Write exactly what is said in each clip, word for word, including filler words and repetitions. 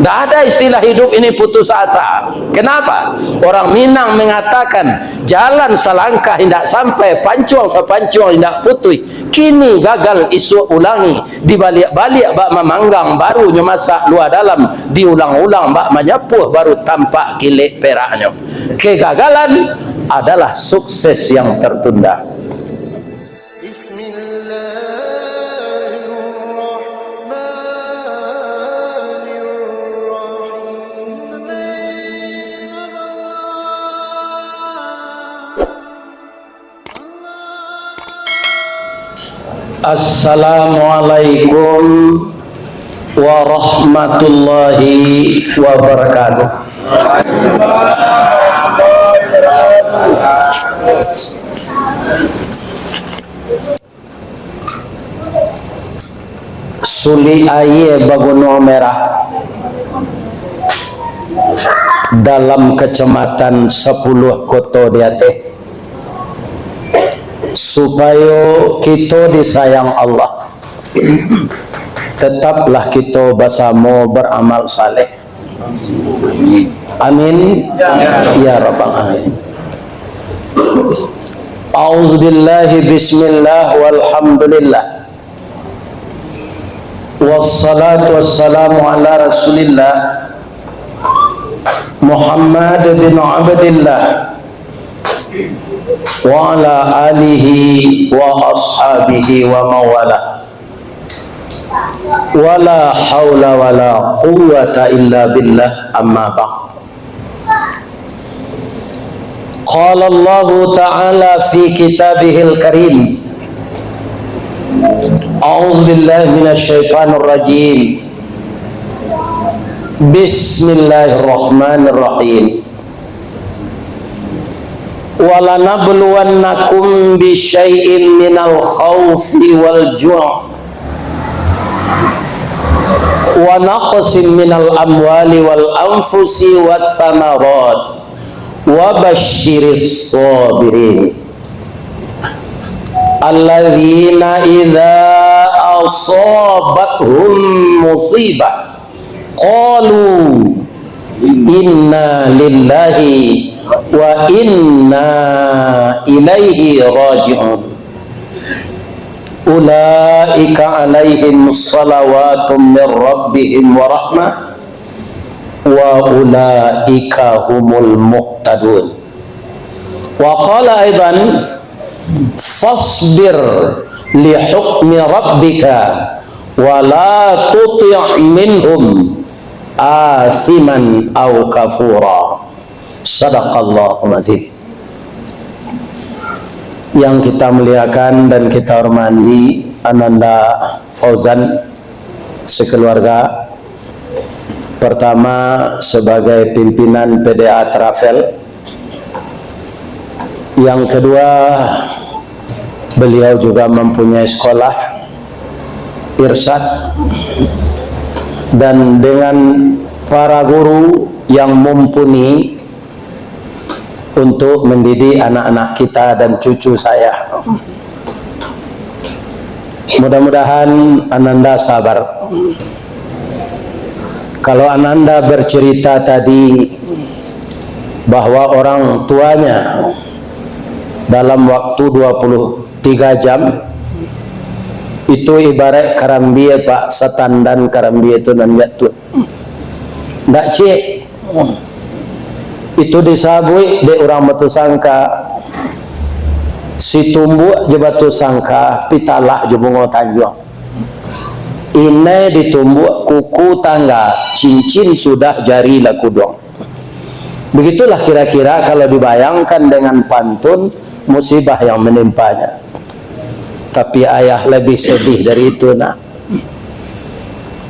Tidak ada istilah hidup ini putus asa. Kenapa? Orang Minang mengatakan, jalan salangkah indak sampai, pancuang sapancuang indak putuih. Kini gagal, isuak ulangi. Dibaliak-baliak bak mamanggang, baru nyo masak lua dalam. Diulang-ulang bak manyapuah, baru tampak kilek peraknyo. Kegagalan adalah sukses yang tertunda. Bismillahirrahmanirrahim. Assalamualaikum warahmatullahi wabarakatuh. Sulik aia bagunuang merah dalam kacamatan sapuluah koto di ateh. Supayo kito disayang Allah, tetaplah kito basamo baramal saleh. Amin ya rabbal alamin. A'udzubillahi, bismillah, walhamdulillah. Wassalatu wassalamu ala Rasulillah, Muhammad bin Abdillah, wa ala alihi wa ashabihi wa mawala. Wala haula wala quwwata illa billah, amma ba'd. Qala Allahu ta'ala fi kitabihil karim. A'udzu billahi minasy syaithanir rajim. Bismillahirrahmanirrahim. Walanabluwannakum bisyai'im minal khaufi wal ju', wa naqsim minal amwali wal anfusi wath thamarat, wa basyiris sabirin, alladzina idza asabathum musibah, qalu inna lillahi wa inna ilaihi raji'un. Ulaika alaihim salawatum mir rabbihim wa rahmah, wa ulaika humul muhtadun. Wa qala aidan, fasbir li hukmi rabbika, wa la tuti' minhum asiman au kafura. Sadaqallahul azim. Yang kita muliakan dan kita hormati, Ananda Fauzan sekeluarga, pertama sebagai pimpinan P D A Travel, yang kedua, beliau juga mempunyai sekolah Irsyad, dan dengan para guru yang mumpuni untuk mendidik anak-anak kita dan cucu saya. Mudah-mudahan Ananda sabar. Kalau Ananda bercerita tadi bahwa orang tuanya dalam waktu dua puluh tiga jam, itu ibarat karambia, Pak, satandan karambia tu nan jatuah. Ndak ciek. Itu disabuik dek urang Batusangka, si Tumbuak jo Batusangka, Pitalah jo Bungo Tanjuang. Inai di Tumbuak kuku tangga, cincin sudah jari lah kuduang. Begitulah kira-kira kalau dibayangkan dengan pantun musibah yang menimpanya. Tapi ayah lebih sedih dari itu, nak.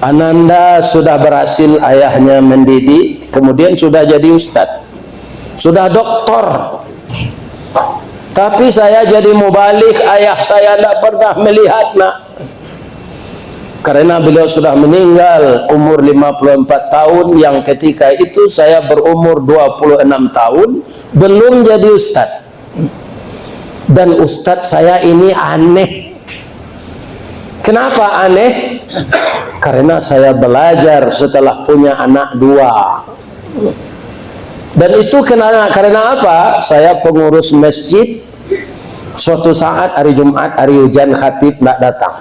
Ananda sudah berhasil ayahnya mendidik, kemudian sudah jadi ustad, sudah doktor. Tapi saya jadi mubalig, ayah saya ndak pernah melihat, nak. Karena beliau sudah meninggal umur lima puluh empat tahun, yang ketika itu saya berumur dua puluh enam tahun, belum jadi ustad. Dan ustad saya ini aneh. Kenapa aneh? Karena saya belajar setelah punya anak dua. Dan itu karena, karena apa? Saya pengurus masjid, suatu saat hari Jumat, hari hujan, khatib ndak datang.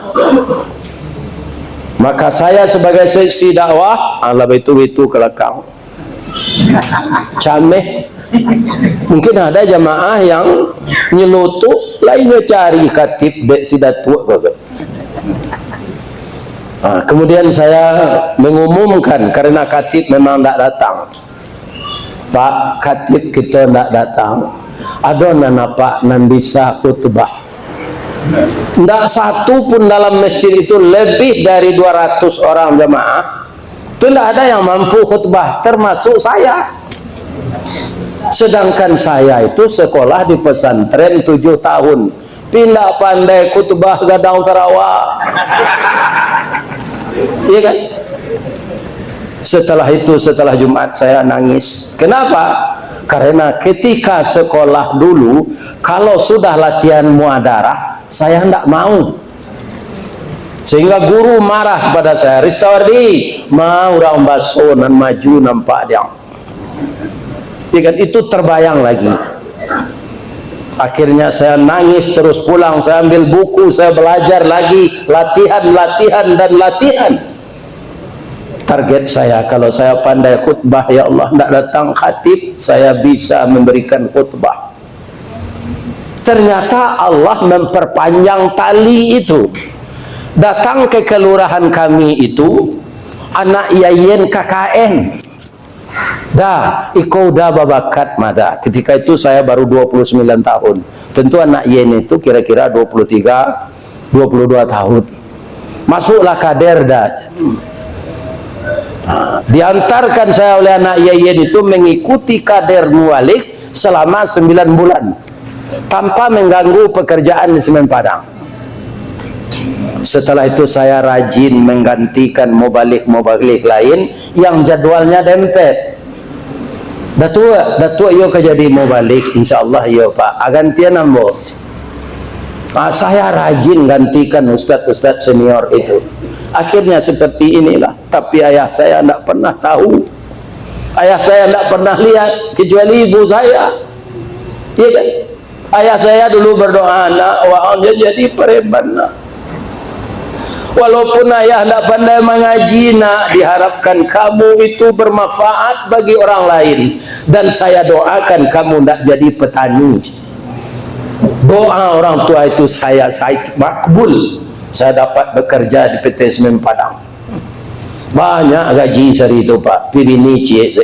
Maka saya sebagai seksi dakwah, alah, itu, itu ke belakang. Cameh. Mungkin ada jamaah yang nyelotok, lainnya cari khatib dek si Datuak ko. Nah, kemudian saya mengumumkan karena khatib memang ndak datang. Pak, khatib kito ndak datang. Ado nan apak nan bisa khutbah? Ndak satu pun dalam masjid itu, lebih dari dua ratus orang jamaah, tu ndak ada yang mampu khutbah, termasuk saya. Sedangkan saya itu sekolah di pesantren tujuh tahun, indak pandai khutbah gadang sarawa. Iya kan? Setelah itu, setelah Jumat, saya nangis. Kenapa? Karena ketika sekolah dulu, kalau sudah latihan muadarah, saya ndak mau. Sehingga guru marah kepada saya, "Ristawardi, ma urang baso nan maju nampak diang." Ya kan? Itu terbayang lagi. Akhirnya saya nangis terus pulang, saya ambil buku, saya belajar lagi, latihan, latihan, dan latihan. Target saya, kalau saya pandai khutbah, ya Allah, ndak datang khatib, saya bisa memberikan khutbah. Ternyata Allah memperpanjang tali itu. Datang ke kelurahan kami itu, anak yayan K K N. Dah, iko udah babakat mah dah. Ketika itu saya baru dua puluh sembilan tahun. Tentu anak yayan itu kira-kira dua puluh tiga, dua puluh dua tahun. Masuklah kader dah. Nah, diantarkan saya oleh anak yayan itu mengikuti kader mubalig selama sembilan bulan, tanpa mengganggu pekerjaan di Semen Padang. Setelah itu, saya rajin menggantikan mubalig-mubalig lain yang jadwalnya dempet. "Datuak, Datuak iyo ka jadi mubalig?" "Insya Allah iyo, Pak." "Ah, gantian ambo." Ah, saya rajin gantikan ustaz-ustaz senior itu. Akhirnya seperti inilah. Tapi ayah saya ndak pernah tahu. Ayah saya ndak pernah lihat, kecuali ibu saya. Iya kan? Ayah saya dulu berdoa, "Nak, waang jan jadi preman, nak." Walaupun ayah ndak pandai mangaji, nak, diharapkan kamu itu bermanfaat bagi orang lain. Dan saya doakan kamu ndak jadi petani. Doa orang tua itu saya, saya makbul. Saya dapat bekerja di P T Semen Padang. Banyak gaji sari tu, Pak. Pi bini ciek tu.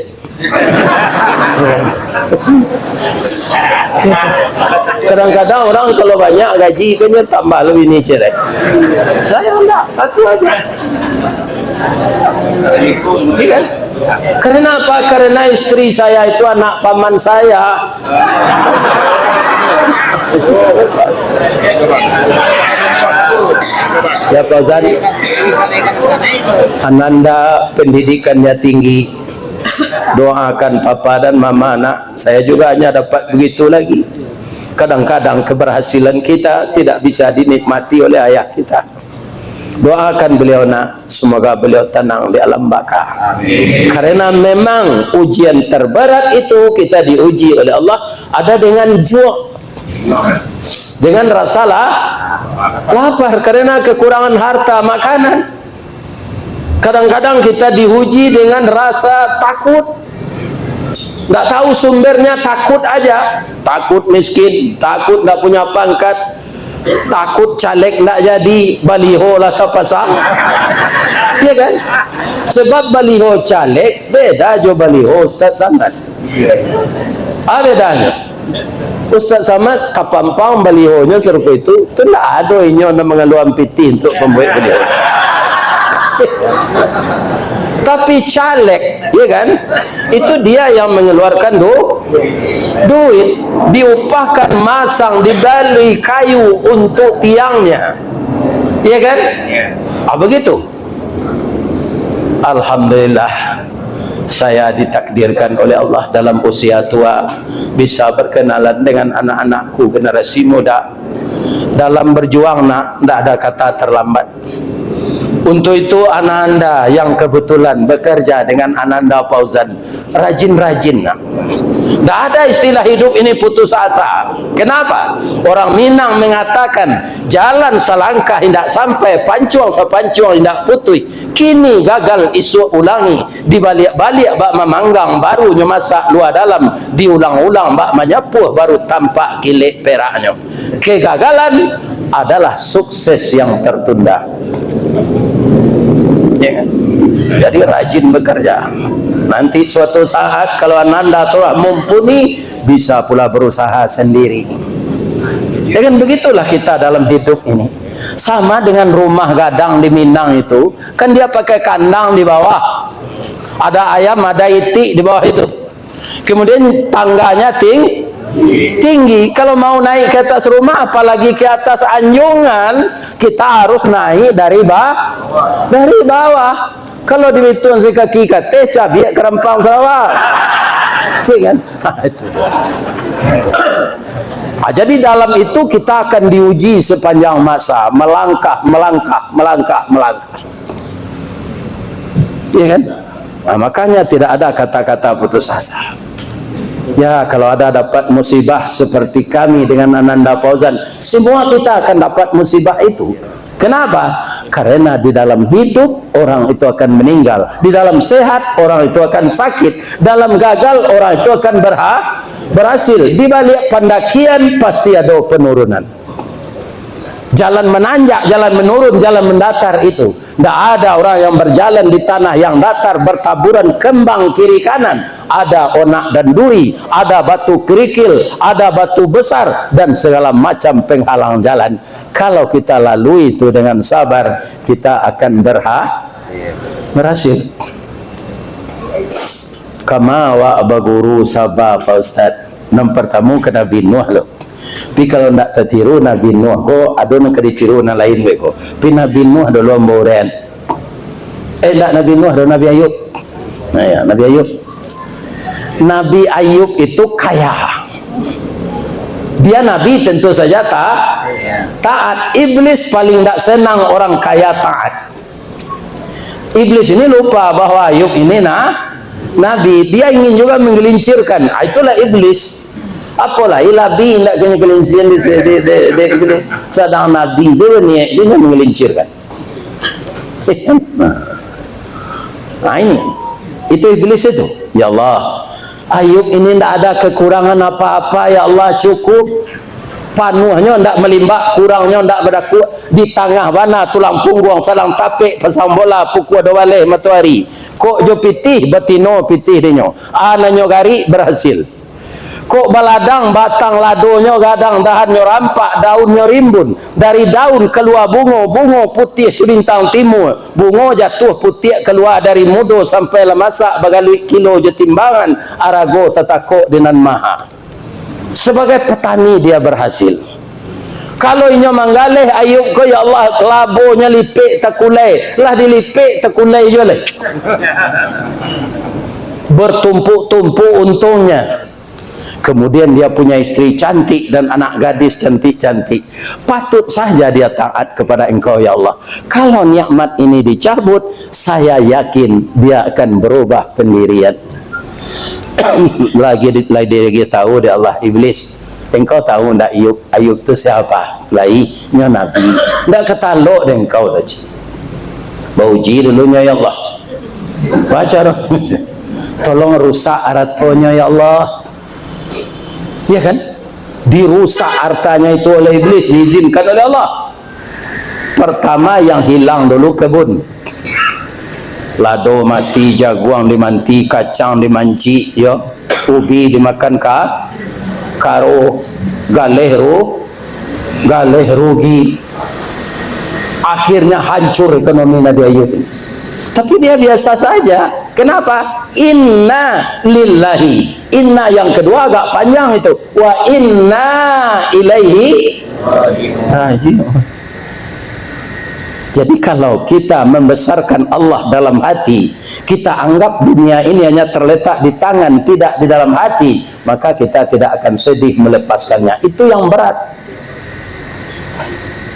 Kadang-kadang orang kalau banyak gaji, kan dia tambah lebih ni, ciek, eh. Saya enggak, satu aja. Iya kan? Karena apa? Karena istri saya itu anak paman saya. Ya, Fauzan, ananda pendidikannya tinggi. Doakan papa dan mama, nak. Saya juga hanya dapat begitu lagi. Kadang-kadang keberhasilan kita tidak bisa dinikmati oleh ayah kita. Doakan beliau, nak, semoga beliau tenang di alam baka. Karena memang ujian terberat itu kita diuji oleh Allah ada dengan ju', dengan rasa la-, lapar karena kekurangan harta makanan. Kadang-kadang kita diuji dengan rasa takut. Nggak tahu sumbernya, takut aja. Takut miskin, takut nggak punya pangkat, takut caleg nggak jadi, baliho lah tapasang. Iya kan? Sebab baliho caleg beda jo baliho Ustaz Samad. Apa bedanya? Ustaz Samad tapampang balihonyo sarupo itu, tu ndak ado inyo nan mangaluan pitih untuk pambuek baliho. Tapi caleg, ya kan? Itu dia yang mengeluarkan du-, duit, diupahkan masang, dibali kayu untuk tiangnya. Ya kan? Ah, begitu. Alhamdulillah, saya ditakdirkan oleh Allah dalam usia tua bisa berkenalan dengan anak-anakku, generasi muda. Dalam berjuang, nak, ndak ada kata terlambat. Untuk itu, ananda yang kebetulan bekerja dengan Ananda Fauzan, rajin-rajinlah. Ndak ada istilah hidup ini putus asa. Kenapa? Orang Minang mengatakan, jalan salangkah indak sampai, pancuang sapancuang indak putuih. Kini gagal, isuak ulangi. Dibaliak-baliak bak mamanggang, baru nyo masak luar dalam. Diulang-ulang bak manyapuah, baru tampak kilek peraknyo. Kegagalan adalah sukses yang tertunda. Ya kan? Jadi, rajin bekerja. Nanti suatu saat, kalau ananda telah mumpuni, bisa pula berusaha sendiri. Ya kan, begitulah kita dalam hidup ini. Sama dengan rumah gadang di Minang itu, kan dia pakai kandang di bawah. Ada ayam, ada itik di bawah itu. Kemudian tangganya ting-, tinggi. Kalau mau naik ke atas rumah, apalagi ke atas anjungan, kita harus naik dari ba-, dari bawah. Kalau di Bitung si kaki kateh, cabiak karampang Sarawak. Cik kan? Itu dia. Ah, jadi dalam itu kita akan diuji sepanjang masa, melangkah, melangkah, melangkah, melangkah. Ya kan? Nah, makanya tidak ada kata-kata putus asa. Ya, kalau ada dapat musibah seperti kami dengan Ananda Fauzan, semua kita akan dapat musibah itu. Kenapa? Karena di dalam hidup, orang itu akan meninggal. Di dalam sehat, orang itu akan sakit. Dalam gagal, orang itu akan berha-, berhasil. Di balik pandakian, pasti ada penurunan. Jalan menanjak, jalan menurun, jalan mendatar itu. Ndak ada orang yang berjalan di tanah yang datar, bertaburan kembang kiri kanan. Ada onak dan duri, ada batu kerikil, ada batu besar, dan segala macam penghalang jalan. Kalau kita lalui itu dengan sabar, kita akan berha-, berhasil. Kama awak baguru sabar, Pak Ustaz. Nan pertama ka Nabi Nuh lo. Tapi kalau ndak tatiru Nabi Nuh ko, ado nan ka ditiru nan lain be ko. Tapi Nabi Nuh dulu ambo urean. Eh, ndak Nabi Nuh, ado Nabi Ayub. Nah, ya, Nabi Ayub. Nabi Ayub itu kaya. Dia nabi, tentu saja ta-, taat. Iblis paling ndak senang orang kaya taat. Iblis ini lupa bahwa Ayub ini na-, nabi. Dia ingin juga menggelincirkan. Ah, itulah iblis. Apo lai labi indak kena gelincir di, di, di, di, di, sadang nabi tu niat dia nak menggelincirkan. Nah. Nah, ini. Itu iblis itu. Ya Allah, Ayub ini ndak ada kekurangan apa-apa, ya Allah, cukup. Panuahnyo ndak malimbak, kurangnyo ndak badakuak, di tangah bana tulang pungguang sadang tapek pasang bola pukua duo baleh matoari. Kok jo pitih, batino pitih dinyo. Ananyo garik, berhasil. Kok baladang, batang ladonyo gadang, dahannyo rampak, daunnyo rimbun. Dari daun kalua bungo, bungo putiah cubintang timua. Bungo jatuah putiak kalua dari mudo sampai lah masak bagaluik kilo jo timbangan, arago tatakok di nan maha. Sebagai petani dia berhasil. Kalau inyo manggaleh Ayub ko, ya Allah, labonyo lipek takulai, lah dilipek takulai juo lai. Bertumpuk-tumpuk untungnya. Kemudian dia punya istri cantik dan anak gadis cantik-cantik. Patut saja dia taat kepada Engkau, ya Allah. Kalau nikmat ini dicabut, saya yakin dia akan berubah pendirian. Lagi di-, lagi, lagi tahu dek Allah, Iblis. Engkau tahu ndak Ayub? Ayub tu siapa? Lai, nyo nabi. Ndak katalok dek engkau tu, cik. Bauji dulu nyo, ya Allah. Baca doh. Tolong rusak aratonyo, ya Allah. Ya kan? Dirusak hartanya itu oleh iblis, diizinkan oleh Allah. Pertama, yang hilang dulu kebun. Lado mati, jaguang dimanti, kacang dimancik, yo. Ubi dimakan ka-, karo, galeh ru-, galeh rugi. Akhirnya hancur ekonomi Nabi Ayub ini. Tapi dia biasa saja. Kenapa? Inna lillahi. Inna yang kedua agak panjang itu. Wa inna ilaihi raji'un. Jadi, kalau kita membesarkan Allah dalam hati, kita anggap dunia ini hanya terletak di tangan, tidak di dalam hati, maka kita tidak akan sedih melepaskannya. Itu yang berat.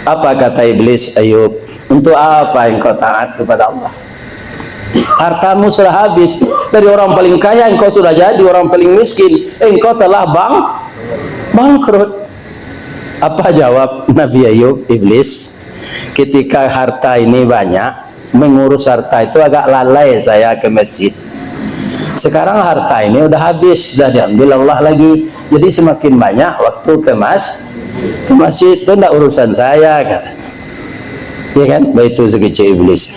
Apa kata iblis, Ayub? Untuk apa engkau taat kepada Allah? Hartamu sudah habis. Dari orang paling kaya engkau sudah jadi orang paling miskin. Engkau telah bang-, bangkrut. Apa jawab Nabi Ayub, Iblis? Ketika harta ini banyak, mengurus harta itu agak lalai saya ke masjid. Sekarang harta ini udah habis, sudah diambil Allah lagi. Jadi semakin banyak waktu ke mas-, ke masjid. Itu ndak urusan saya, kata. Ya kan? Baitu sakecek Iblis.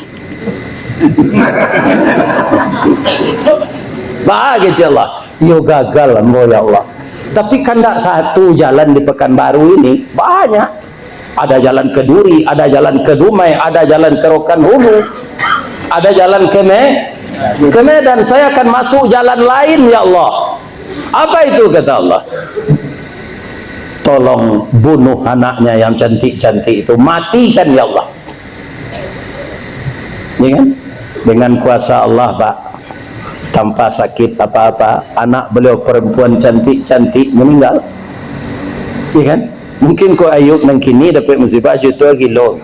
Bah, kecek Allah. Yo gagal ambo, ya Allah. Tapi kan ndak satu jalan di Pekanbaru ini, banyak. Ada jalan ke Duri, ada jalan ke Dumai, ada jalan ke Rokan Hulu, ada jalan ke Me-, ke Medan. Saya akan masuk jalan lain, ya Allah. Apa itu, kata Allah? Tolong bunuh anaknya yang cantik-cantik itu, matikan, ya Allah. Ya kan? Dengan kuasa Allah, Pak, tanpa sakit apa-apa, anak beliau perempuan cantik-cantik meninggal. Ya kan? Mungkin ko Ayub nan kini dapek musibah juto gilo.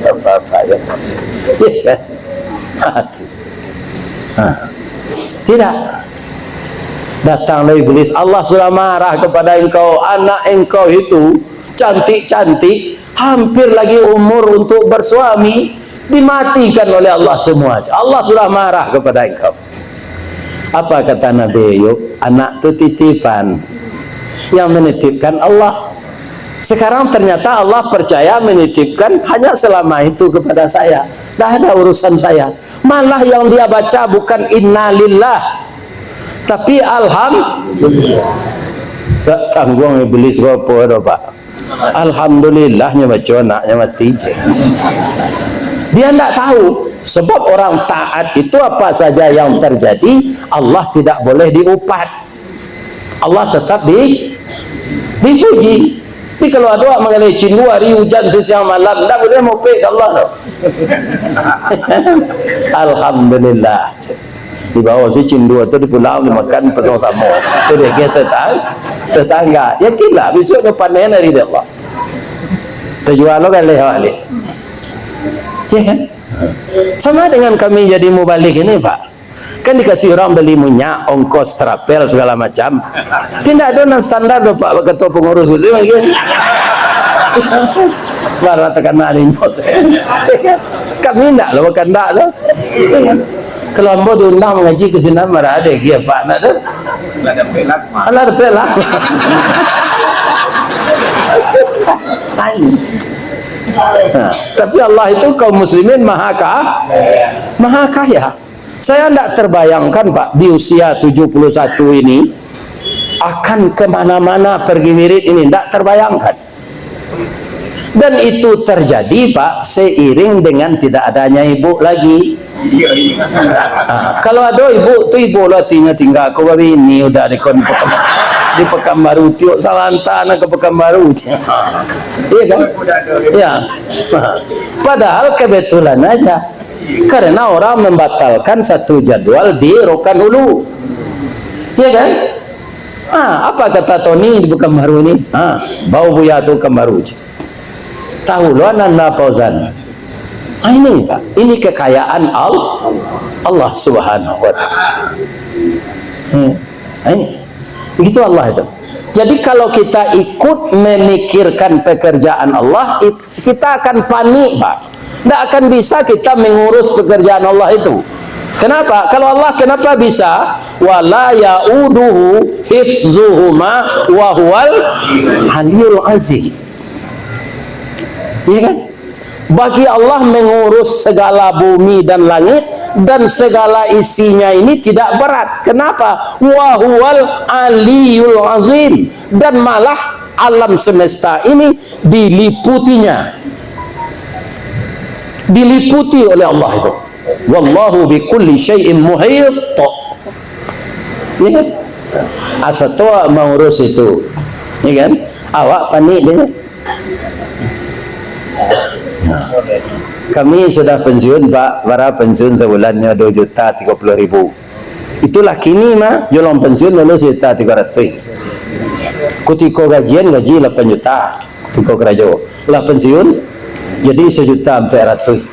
Apa-apa, ya. Ya kan? Mati. Ha. Tidak. Datanglah Iblis, "Allah sudah marah kepada engkau, anak engkau itu cantik-cantik, hampir lagi umur untuk bersuami, dimatikan oleh Allah semua. Allah sudah marah kepada engkau." Apa kata Nabi Ayub? "Anak tu titipan. Yang menitipkan Allah." Sekarang ternyata Allah percaya menitipkan hanya selama itu kepada saya. Dah ada urusan saya. Malah yang dia baca bukan innalillah, tapi alhamdulillah. Tak tanggung Iblis ko apo doh, Pak. Alhamdulillah nyo baco, anaknyo mati je. Dia ndak tahu. Sebab orang taat itu apa saja yang terjadi, Allah tidak boleh diupat. Allah tetap di-, dipuji. Tapi kalau ado awak manggaleh cindua hari ujan sisiang malam, ndak buliah mopek ka Allah tu. Alhamdulillah. Dibawa si cindua tu dipulang, dimakan pasang samo. Tu dia kata tetang-, tetangga. Yakinlah, besok dah panen hari dia Allah. Terjual lo galeh awak ni. Ya kan? Sama dengan kami jadi mubalig ini, Pak. Kan dikasih orang beli minyak, ongkos, travel, segala macam. Indak ado nan standar doh, Pak, kato pangurus tu lagi. Bara takana ni. Kami indak lah bakandak tu. Kalau ambo diundang mangaji ka sinan, marah deh, gia, Pak, nak tu. Alah, dapek lah. Ha, tapi Allah itu kaum muslimin maha ka-, maha kaya. Saya ndak terbayangkan, Pak, di usia tujuh puluh satu ini akan kemana-mana pergi wirid ini, ndak terbayangkan. Dan itu terjadi, Pak, seiring dengan tidak adanya ibu lagi. Ah, kalau ado ibu tu, ibu lah tingga-tingga ko babini, udah di kon-, di Pekanbaru, tiok salanta nak ka Pekanbaru. Iya kan? Ya. Padahal kebetulan aja. Karena orang membatalkan satu jadwal di Rokan Hulu. Ya kan? Ah, apa kata Tony di Pekanbaru ni? Ah, bau buya tu Pekanbaru je. Tahu lo Ananda Fauzan. Ah, ini, Pak, ini kekayaan Al-, Allah Subhanahu wa Ta'ala. Hmm. Ini. Begitu Allah itu. Jadi, kalau kita ikut memikirkan pekerjaan Allah, it-, kita akan panik, Pak. Ndak akan bisa kita mengurus pekerjaan Allah itu. Kenapa? Kalau Allah kenapa bisa? "Wa la yauduhu hifzuhuma wa huwal aliyul azim." Iya kan? Bagi Allah mengurus segala bumi dan langit dan segala isinya ini tidak berat. Kenapa? "Wa huwal aliyul azim." Dan malah alam semesta ini diliputinya. Diliputi oleh Allah itu. "Wallahu bi kulli syai'in muhit." Ya kan? Asa tu awak mangurus itu. Ya kan? Awak panik dia. Nah. Kami sudah pensiun, Pak. Bara pensiun sabulannyo? Dua juta tiga puluh ribu. Itulah kini mah, jolong pensiun dulu sejuta tiga ratus. Kutiko gajian, gaji lapan juta. Iko karajo. Lah pensiun, jadi sajuta ampek ratuih.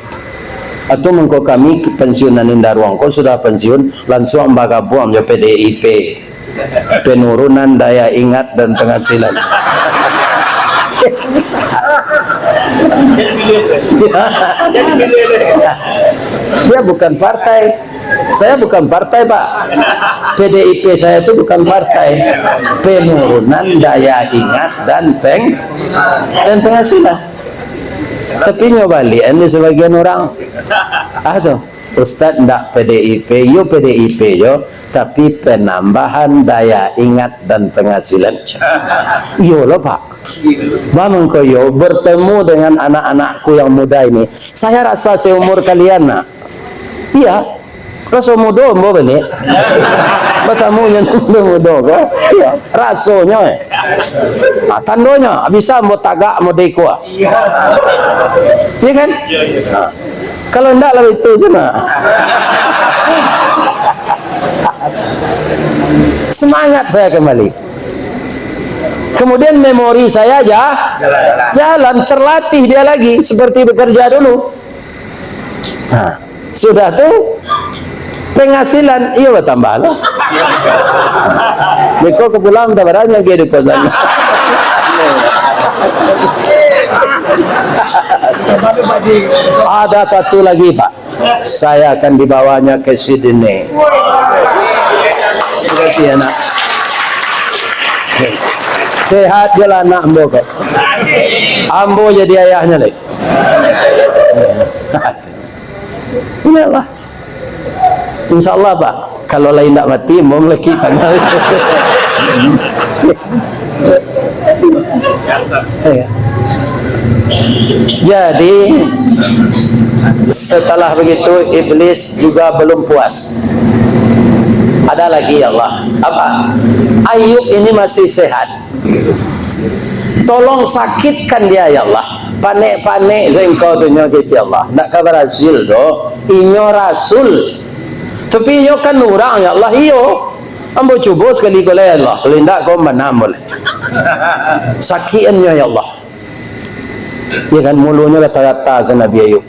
Atau mangko kami pensiunan indaruang ko sudah pensiun, lansuang bagabuang jo P D I P. Penurunan daya ingat dan penghasilan. Dia bukan partai. Saya bukan partai, Pak. P D I P saya itu bukan partai. Penurunan daya ingat dan peng-, dan penghasilan. Tapi nyo balian di sebagian orang. Ah, tu. Ustaz ndak P D I P, yo P D I P yo, tapi penambahan daya ingat dan penghasilan. Iyo lo, Pak. Bang ko yo bertemu dengan anak-anakku yang muda ini, saya rasa seumur kalian, nak. Iya. Raso mudo ambo baliak. Batamu jo mudo-mudo ko. Iya. Rasonyo, eh. Ah, tandonyo, bisa ambo tagak ambo deko. Iya kan? Iya, iya. Ah. Kalau ndak lah itu sajo. Semangat saya kembali. Kemudian memori saya ja-, jalan, terlatih dia lagi seperti bekerja dulu. Nah, sudah tu penghasilan iyo batambah lah. Beko ka pulang tabarang lagi di kosan. Ada satu lagi, Pak. Saya akan dibawanya ke Sydney. Berarti anak. Sehat je lah anak ambo ko. Ambo jadi ayahnya leh. Iyalah. Insya Allah, Pak. Kalau lain ndak mati, mau melekik tanggal. Iya. Jadi, setelah begitu, iblis juga belum puas. Ada lagi, ya Allah. Apa? Ayub ini masih sehat. Tolong sakitkan dia, ya Allah. Panek-panek se Engkau tu nyo kecek Allah. Ndak ka barasil doh. Inyo rasul. Tapi inyo kan urang, ya Allah. Iyo. Ambo cubo sakali ko lai, ya Allah. Kalau indak, kau manam boleh. Sakian nyo, ya Allah. Ya kan, mulunyo gata-gata se Nabi Ayub.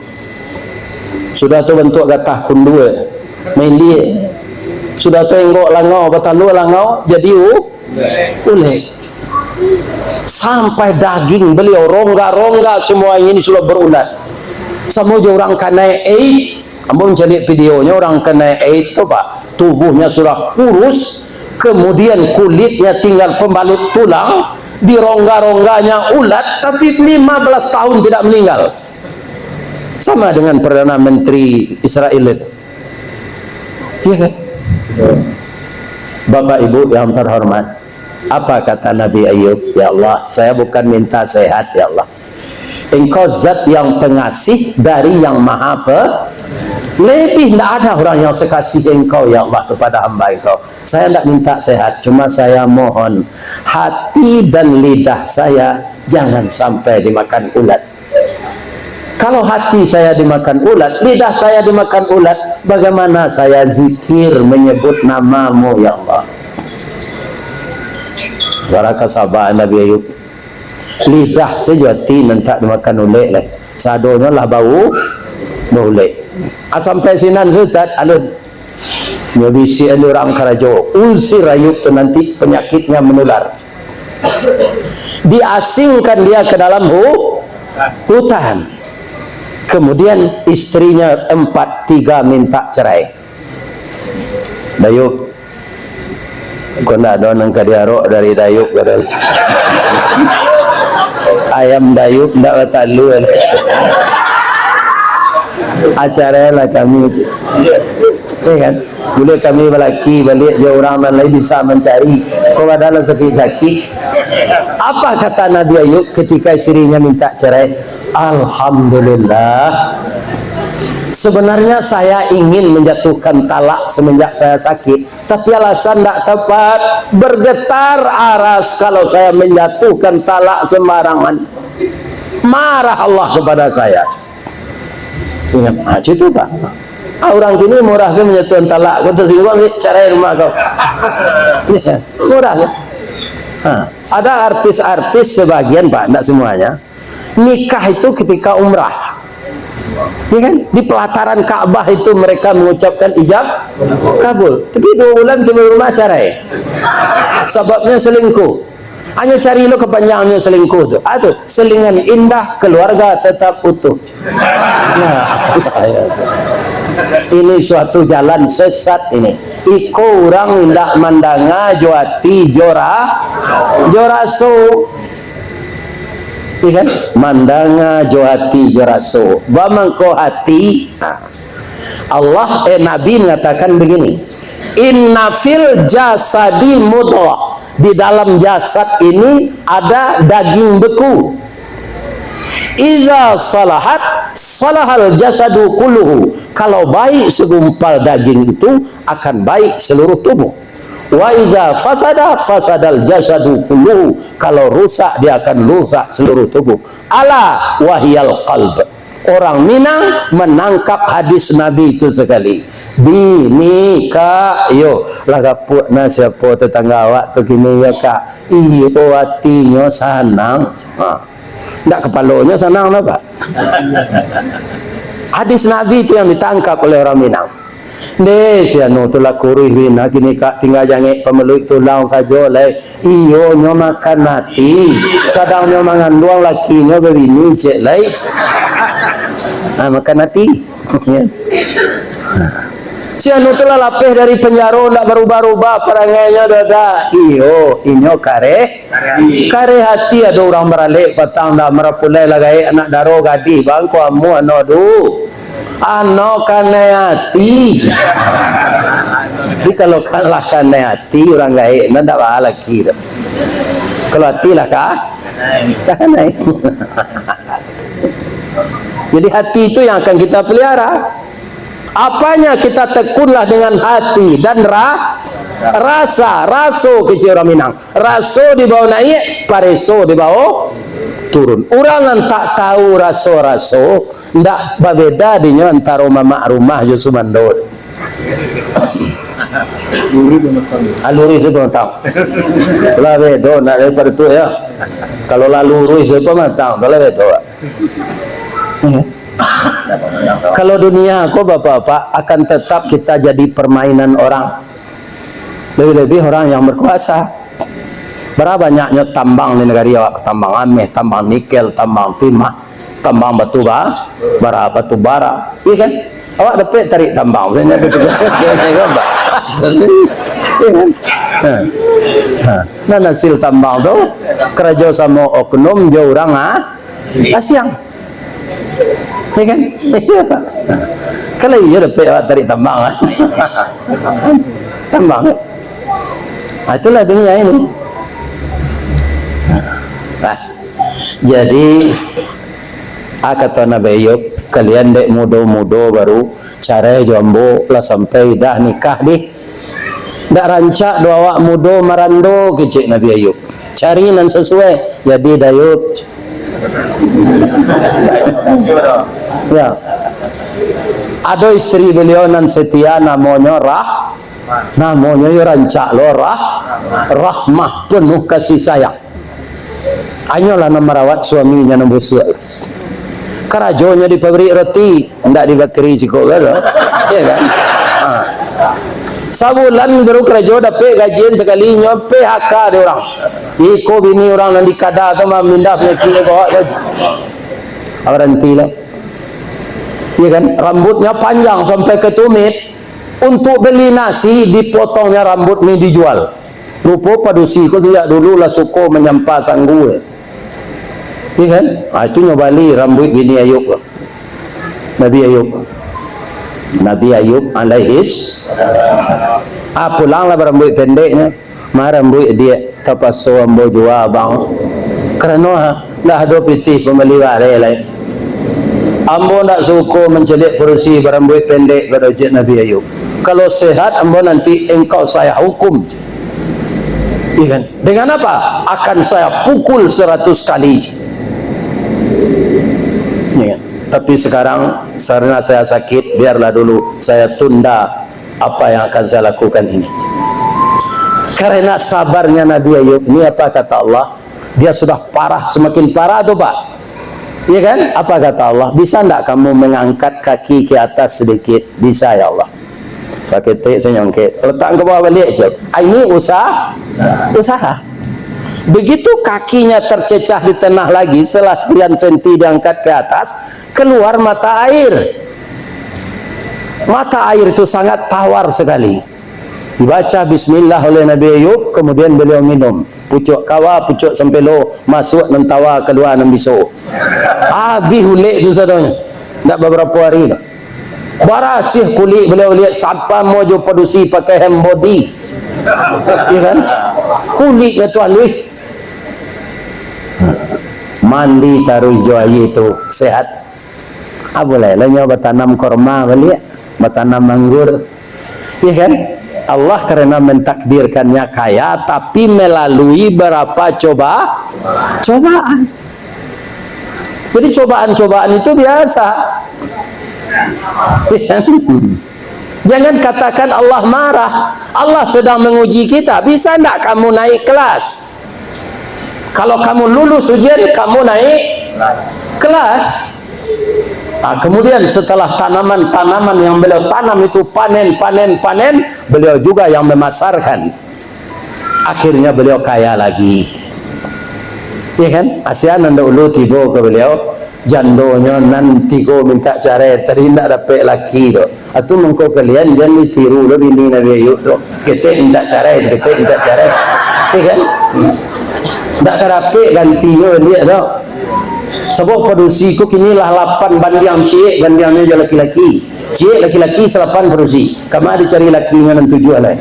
Sudah tu bantuak gatah kundua, meliek. Sudah tu enggok langau, batalua langau, jadi u-, ulek. Sampai daging beliau, rongga-rongga semua ini sudah berulat. Samo jo urang kanai AIDS, ambo mancaliak videonyo, urang kanai AIDS tu, Pak, tubuhnya sudah kurus, kemudian kulitnya tinggal pembalut tulang, di rongga-rongganya ulat, tapi lima belas tahun tidak meninggal. Sama dengan Perdana Menteri Israel itu. Iya kan? Bapak Ibu yang terhormat, apa kata Nabi Ayub? "Ya Allah, saya bukan minta sehat, ya Allah. Engkau Zat yang pengasih dari yang maha pe-, lebih ndak ada orang yang sekasih Engkau, ya Allah, kepada hamba Engkau. Saya ndak minta sehat, cuma saya mohon hati dan lidah saya jangan sampai dimakan ulat." Kalau hati saya dimakan ulat, lidah saya dimakan ulat, bagaimana saya zikir menyebut nama-Mu, ya Allah? Baraka sabar Nabi Ayub. Lidah sajo ati nan tak dimakan ulek lai. Sadonyo lah bau, baulek. Ah, sampai sinan, Ustaz, alun. Nyo bisiak urang karajo, "Usir Ayub tu, nanti penyakitnya menular." Diasingkan dia ke dalam hu-, hutan. Kemudian istrinya empat tiga minta cerai. "Dayub, ko ndak ado nan ka diarok dari Dayub," kata. "Ayam Dayub ndak batalua." "Acara lah kami," cek. Ya kan? Buliah kami balaki baliak jo urang nan lain bisa mancari. Ko badan sakik-sakik. Apa kata Nabi Ayub ketika istrinya minta cerai? "Alhamdulillah. Sebenarnya saya ingin menjatuhkan talak semenjak saya sakit, tapi alasan tidak tepat. Bergetar aras kalau saya menjatuhkan talak sembarangan. Marah Allah kepada saya." Ingat, ah, itu, Pak. Ah, urang kini murah tu manjatuahan talak, kau tasingguang, ni, cerai rumah kau. Murah tu. Ha, Ada artis-artis sebagian, Pak, ndak semuanya. Nikah itu ketika umrah. Ya kan? Di pelataran Ka'bah itu mereka mengucapkan ijab kabul. Tapi dua bulan tiba rumah, cerai. Sababnya selingkuh. Hanyo cari lo kepanjangnyo selingkuh tu. Ah, tu, selingan indah, keluarga tetap utuh. Ya, ya, ya. Ini suatu jalan sesat ini. Iko urang indak mandanga jo ati jo ra-, jo raso. Iya kan? Mandanga jo ati jo raso. Bamangko hati. Nah. Allah, eh, Nabi mengatakan begini, "Inna fil jasadi mudghah." Di dalam jasad ini ada daging beku. "Iza salahat, salahal jasadu kulluhu." Kalau baik segumpal daging itu, akan baik seluruh tubuh. "Wa iza fasada, fasadal jasadu kulluhu." Kalau rusak, dia akan rusak seluruh tubuh. "Ala wahiyal qalb." Orang Minang menangkap hadis Nabi itu sekali. Bini, Kak, yo, lah gapuak nah siapo tetangga awak tu kini, yo, Kak. Iyo, atinyo sanang. Ha. Ndak kapalonyo sanang, napa? Hadis Nabi itu yang ditangkap oleh orang Minang. Ndeh, si anu tu lah kuruih bana kini, Kak, tingga jangek pameluik tulang sajo lai. Iyo, nyo makan ati, sadang nyo manganduang lakinyo babini, cek lai. Ah, makan ati. Si anu tu lah lapeh dari penjaro, ndak barubah-rubah parangainyo doh, dak. Iyo, inyo kareh. Kareh ati. Ado urang baralek patang, dah marapulai lah gaek anak daro gadih, bangko amuah no du. Ano kanai ati. Jadi kalau kan lah kanai ati, urang gaek no ndak baa laki tu. Kalau ati lah ka-, lah kanai. Jadi hati itu yang akan kita pelihara. Apanya kita tekunlah dengan hati dan ra-, rasa, raso kecek urang Minang. Raso dibao naiak, pareso dibao turun. Urang nan tak tahu raso-raso, ndak babeda dinyo antaro mamak rumah jo sumando. Luruih jo matang. Ah, luruih jo matang. Lah bedo, nak daripado tu, yo. Kalau lah luruih jo matang, tu lah bedo. Kalau dunia ko, Bapak-bapak, akan tetap kita jadi permainan orang. Lebih-lebih orang yang berkuasa. Bara banyaknyo tambang di nagari awak, tambang ameh, tambang nikel, tambang timah, tambang batu ba-, bara, batu bara. Iya kan? Awak dapek tarik tambang, sajo batu bara. Iya kan? Ha. Ha. Nan hasil tambang tu, karajo samo oknum jo urang, ah, asiang. Ya kan? Iya, Pak. Kalau iya dapek awak tarik tambang, ah. Tambang. Ah, itulah dunia ini. Nah, jadi, ah, kato Nabi Ayub, "Kalian dek mudo-mudo baru, carai jo ambo, lah sampai dah nikah dih." Ndak rancak doh awak mudo marando, kecek Nabi Ayub. Cari nan sasuai, jadi dayud. Ya. Ado istri beliau nan setia, namonyo Rah-, namonyo yo rancak lo, Rah-, Rahmah, penuh kasih sayang. Hanyolah nan marawat suaminyo nan busuak. Karajonyo di pabrik roti, ndak di bakeri siko ko doh. Iya kan? Ha. Sabulan baru karajo dapek gajian sakali, nyo P H K dek urang. Iko bini urang nan di kada tu mamindah panyakik ko. Barantilah. Iya kan? Rambutnya panjang sampai ke tumit. Untuk beli nasi, dipotongnya rambut ni dijual. Rupo padusi ko sajak dulu lah suko manyampa sanggu. Iya kan? Ah, itu nyo bali rambuik bini Ayub. Nabi Ayub. Nabi Ayub alaihis. Ah, pulanglah barambuik pendeknyo. Marambuik diak, tapaso ambo jua, Bang. Karano, ha, ndak ado pitih pambali bareh lai. Ambo ndak suko mancaliak padusi barambuik pendek, kecek Nabi Ayub. Kalau sehat ambo nanti engkau saya hukum. Iya kan? Dengan apa? Akan saya pukul seratus kali. Iya kan? Tapi sekarang, karena saya sakit, biarlah dulu saya tunda apa yang akan saya lakukan ini. Karena sabarnya Nabi Ayub ini, apa kata Allah? Dia sudah parah, semakin parah tu, Pak. Ya kan? Apa kata Allah? "Bisa ndak kamu mengangkat kaki ke atas sedikit?" "Bisa, ya Allah." Saketek senyongket. Letak ke bawah balik je. Ah, ini usaha. Usaha. Begitu kakinya tercecah di tanah lagi, setelah sekian senti diangkat ke atas, keluar mata air. Mata air itu sangat tawar sekali. Dibaca bismillah oleh Nabi Ayub, kemudian beliau minum. Pucuak kawa, pucuak sampelo, masuak nan tawa, kalua nan biso. Abih ulek tu sadonyo. Ndak babarapo ari tu. Barasiah kulik baliau, liek sapa mo jo padusi pakai hand body. Iya kan? Kuliknyo tu aluih. Mandi taruih jo aia tu, sehat. Ah, boleh lah nyo batanam korma baliak, batanam anggur. Iya kan? Allah karena mentakdirkannya kaya, tapi melalui berapa coba, cobaan. Jadi cobaan-cobaan itu biasa. Jangan katakan Allah marah. Allah sedang menguji kita. Bisa ndak kamu naik kelas? Kalau kamu lulus ujian, kamu naik kelas. Nah, kemudian setelah tanaman-tanaman yang beliau tanam itu panen, panen, panen, beliau juga yang memasarkan. Akhirnya beliau kaya lagi. Iya kan? Asian nan dahulu tibo ka beliau, jandonyo nan tigo mintak carai, tadi indak dapek laki tu. Atu mangko kalian jan ditiru lo bini Nabi Ayub tu. Saketek mintak carai, saketek mintak carai. Iya kan? Indak ka dapek gantinyo baliak tu. Sabab padusi ko kini lah lapan bandiang ciek, bandiangnyo jo laki-laki. Ciek laki-laki salapan padusi. Kama dicari laki nan tujuah lai.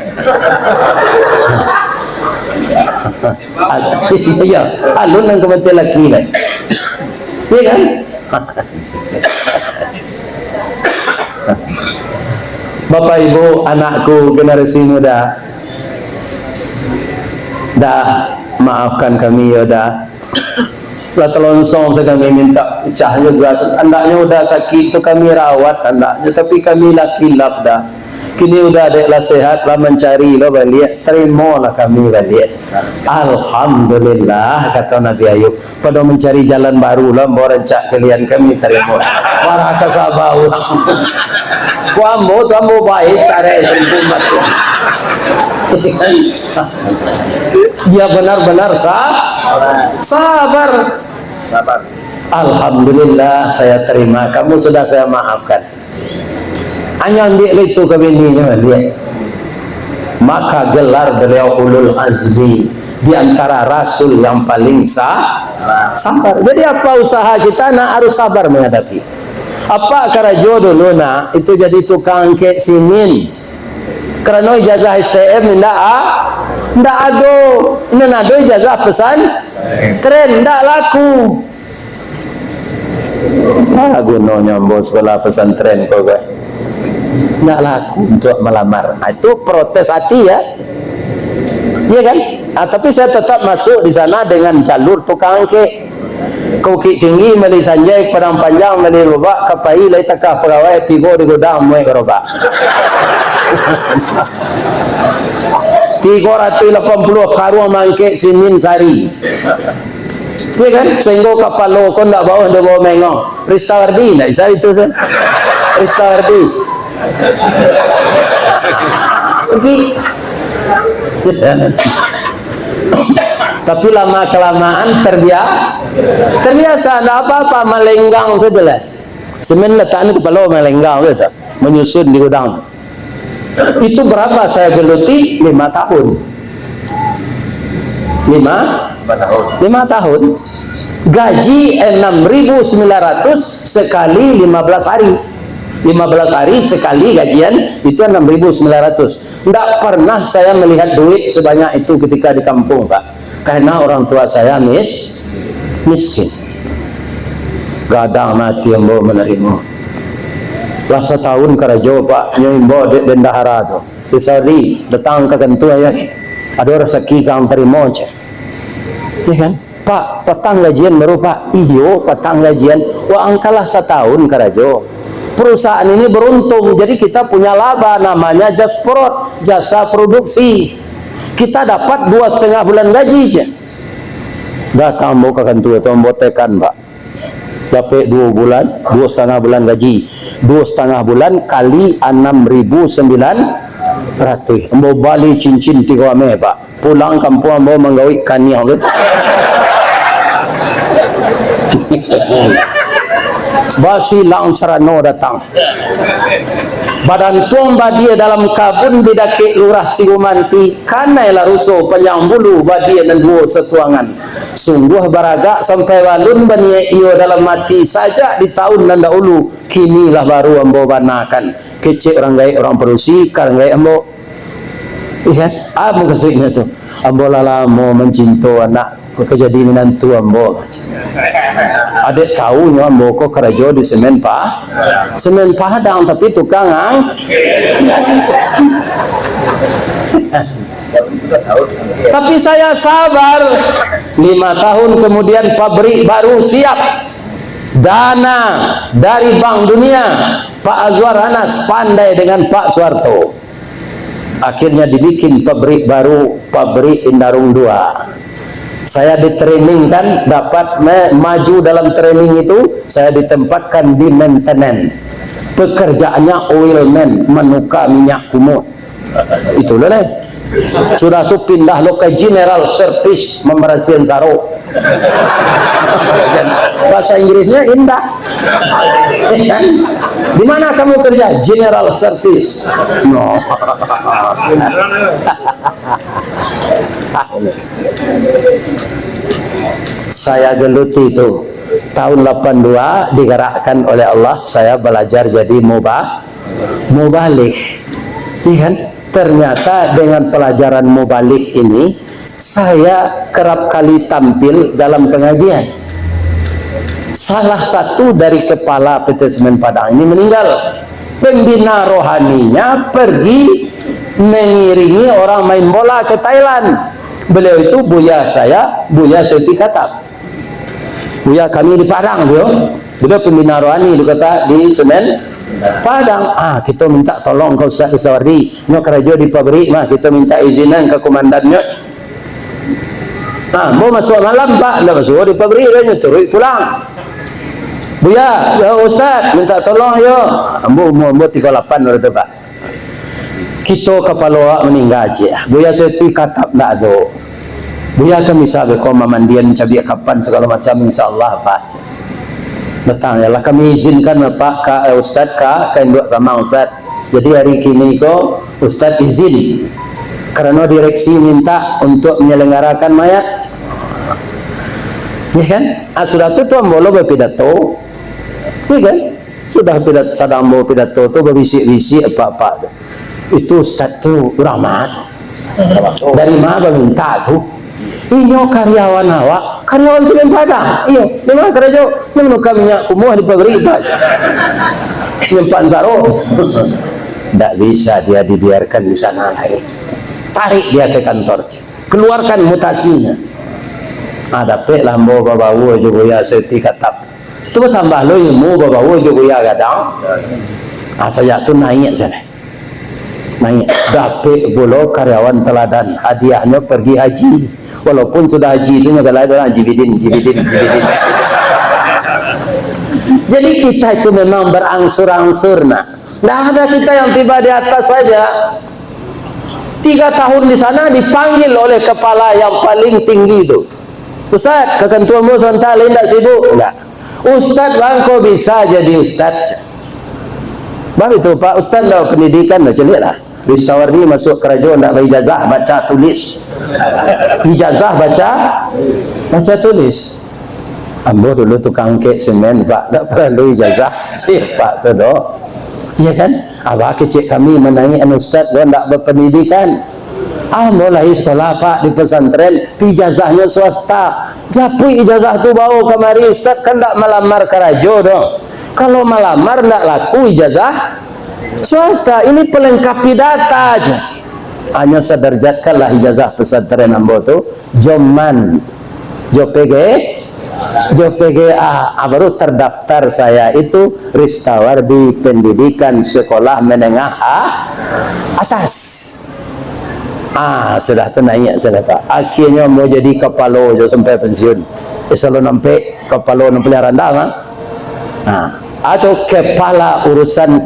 Al-, iya, alun nan kamatian laki lai. Iya kan? Bapak Ibu, anakku, generasi muda. Dah, maafkan kami, yo, dah. Lah talonsong se kami mintak pacah juga. Andaknyo Uda sakik tu kami rawat andaknyo, tapi kami lah kilaf dah. Kini Uda dek lah sehat, lah mancari lo baliak, tarimolah kami baliak. Alhamdulillah, kato Nabi Ayub, pado mancari jalan baru lah, ambo rancak kalian kami tarimo. Marah ka saba urang. Ku ambo tu ambo baik, carai sempurna tu. Dia benar-benar sa-, sabar. Sabar. Alhamdulillah, saya terima. Kamu sudah saya maafkan. Hanya ambil itu ke bininyo, dia. Maka gelar beliau ulul azmi di antara rasul yang paling sa-, sabar. Jadi apa usaha kita nak harus sabar menghadapi. Apa karajo dulu nak, itu jadi tukang angkek simin. Karano ijazah S T M indak a-, indak ado. Nan ado ijazah pesan tren, indak laku. Apo gunonyo ambo sekolah pesantren ko, gue? Indak laku untuk melamar. Ah, itu protes hati, ya. Iya kan? Ah, tapi saya tetap masuk di sana dengan jalur tukang angkek. Ka Bukittinggi, mali Sanjai, ka Padang Panjang, mali Lubak, ka Pai, lai takah pagawai, tibo di gudang, muek garobak. Tigo ratuih lapan puluah karuang mangkek simin sari. Iya kan? Sehinggo kapalo ko ndak bawah, ndak bawah mengong. Ristawardi, ndak bisa itu, sah. Ristawardi. Segi. Tapi lama-kelamaan terbia-, terbiasa, ndak apa-apa, malenggang sajalah. Semen letakkan di kapalo, malenggang saja, menyusun di gudang. Itu berapa saya geluti? Lima tahun. Lima? Lima tahun. Lima tahun. Gaji enam ribu sembilan ratus sekali lima belas hari. Lima belas hari sekali gajian, itu enam ribu sembilan ratus. Ndak pernah saya melihat duit sebanyak itu ketika di kampung, Pak. Karena orang tua saya mis-, miskin. Gadang ati ambo manarimo. Lah satahun karajo, Pak, nyo imbau dek bendahara tu. "Di Saudi, datang ka kantua, yo. Ado rasaki kang tarimo," cek. Iya kan? "Pak, patang gajian baru, Pak?" "Iyo, patang gajian." "Wah, angkalah satahun karajo. Perusahaan ini beruntung, jadi kita punya laba, namanya Jasprod, jasa produksi." Kita dapat dua setengah bulan gaji je. Datang ambo ka kantua tu, ambo tekan, Pak. Dapek duo bulan, duo setengah bulan gaji. Duo setengah bulan kali anam ribu sambilan ratuih. Ambo bali cincin tigo ameh, Pak. Pulang kampuang ambo manggawik kaniah tu. Basilang carano datang. Badantuang badia dalam kabun di dakek Lurah Sigumanti, kanai lah ruso panjang bulu badia nan duo satuangan. Sungguah baragak sampai balun baniaik iyo dalam ati sajak di taun nan dahulu, kini lah baru ambo banakan. Kecek urang gaek urang padusi, ka urang gaek ambo. Iya, ah, mukasuiknyo tu. Ambo lah lamo mancinto anak, mako jadi minantu ambo. Adek taunyo ambo ko karajo di semen pa-, semen Padang, tapi tukang ang-, tapi saya sabar. Lima tahun kemudian pabrik baru siap. Dana dari Bank Dunia, Pak Azwar Anas pandai dengan Pak Suharto. Akhirnya dibikin pabrik baru, pabrik Indarung dua. Saya ditrainingkan, dapat me-, maju dalam training itu, saya ditempatkan di maintenance. Pekerjaannya oil man, menukar minyak kumur. Itulah deh. Sudah tu pindah lo ke general service, membersihan sarok. Bahasa Inggrisnya indah. Di mana kamu kerja? General service. No. Saya geluti tu. Tahun lapan dua digerakkan oleh Allah, saya belajar jadi muba-, mubaligh. Iya kan? Ternyata dengan pelajaran mubaligh ini, saya kerap kali tampil dalam pengajian. Salah satu dari kepala P T Semen Padang ini meninggal. Pembina rohaninya pergi mengiringi orang main bola ke Thailand. Beliau itu buya saya, Buya Seti Katab. Buya kami di Padang tu, beliau pembina rohani di kota, di Semen Padang. Ah, kita minta tolong ke Ustaz Ristawardi. Nyo karajo di pabrik mah, kita minta izinan ke komandannyo. Ah, ambo masuk malam, Pak, ndak masuk di pabrik, dah nyo turuik pulang. Buya, ya Ustaz, minta tolong yo. Ambo umur, ambo tigo lapan waktu tu, Pak. Kito kapalo awak maningga, cik. Buya Seti Katab ndak ado. Buya kan bisa beko mamandian, cabiak kapan, sagalo macam, insya Allah, Pak, cik. Datang, yalah, kami izinkan, Pak, ka, eh, Ustaz, ka, ka induak samang, Ustaz. Jadi, hari kini ko, Ustaz izin. Karano direksi minta untuk menyelenggarakan mayat. Ya kan? Ah, sudah tu, Tuan Bolo berpidato. Ya kan? Sudah pidat-, sadang bapidato tu, babisik-bisik apak-apak tu. Itu ustaz tu urang ma tu? Dari ma baminta tu? Inyo karyawan awak, karyawan Semen Padang. Iyo, di ma karajo? Nyo manukar minyak kumuah di pabrik, Pak. Nyimpan sarok. Ndak bisa dia dibiarkan di sana lai. Tarik dia ke kantor, cik. Keluarkan mutasinya. Ah, dapeklah ambo babaua jo Buya Seti Katab. Tu batambah lo ilmu babaua jo Buya gadang. Ah, sajak tu naiak sajo. Naiak. Dapek pulo karyawan teladan. Hadiahnyo pergi haji. Walaupun sudah haji tu nyo galai urang Haji Bidin, Haji Bidin, Haji Bidin. Jadi kita itu memang berangsur-angsur, nak. Ndak ada kita yang tiba di atas saja. Tiga tahun di sana dipanggil oleh kepala yang paling tinggi tu. "Ustaz, ka kantua ambo sabanta, lai ndak sibuk?" "Ndak." "Ustaz bangko bisa jadi ustaz." Baitu, Pak, ustaz ndak pendidikan, ndak caliak lah. Ristawardi masuk karajo ndak baijazah baca tulis. Ijazah baca, baca tulis. Ambo dulu tukang angkek semen, Pak. Ndak paralu ijazah. Sipak tu doh. Iya kan? Abah kecek kami manaiak anu ustaz, doh ndak bapandidikan. Ambo lai sekolah, Pak, di pesantren, ijazahnyo swasta. Japuik ijazah tu bawo kamari, ustaz kan ndak malamar karajo doh. Kalau malamar ndak laku ijazah swasta, ini pelengkapi data aja. Hanyo sadarjatkanlah ijazah pesantren ambo tu, jo man, jo P G, jo P G A, ah, baru terdaftar saya itu Ristawardi Pendidikan Sekolah Menengah A-, Atas. Ah, sudah tu naiak sajo, Pak. Akhirnyo ambo jadi kapalo jo sampai pensiun. Eh, selalu nampek kapalo nan paliang randah, mah. Nah, atau kepala urusan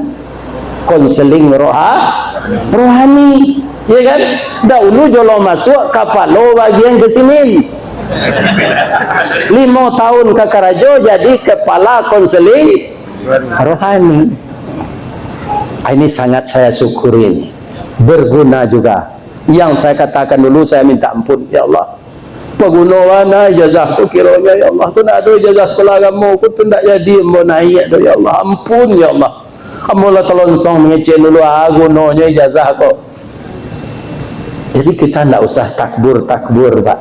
konseling roha-, rohani, ya kan? Dahulu jolong masuak kapalo bagian kesenian. Limo tahun ka karajo jadi kepala konseling rohani. Ah, ini sangat saya syukuri ini. Berguna juga. Yang saya katakan dulu, saya minta ampun, ya Allah. Paguno bana ijazah ko kironyo, ya Allah. Ko ndak ado ijazah sekolah agamo ko tu ndak jadi ambo naiak tu, ya Allah. Ampun, ya Allah. Ambo lah talonsong mangecek dulu, ah, gunonyo ijazah ko. Jadi kita ndak usah takbur-takbur, Pak.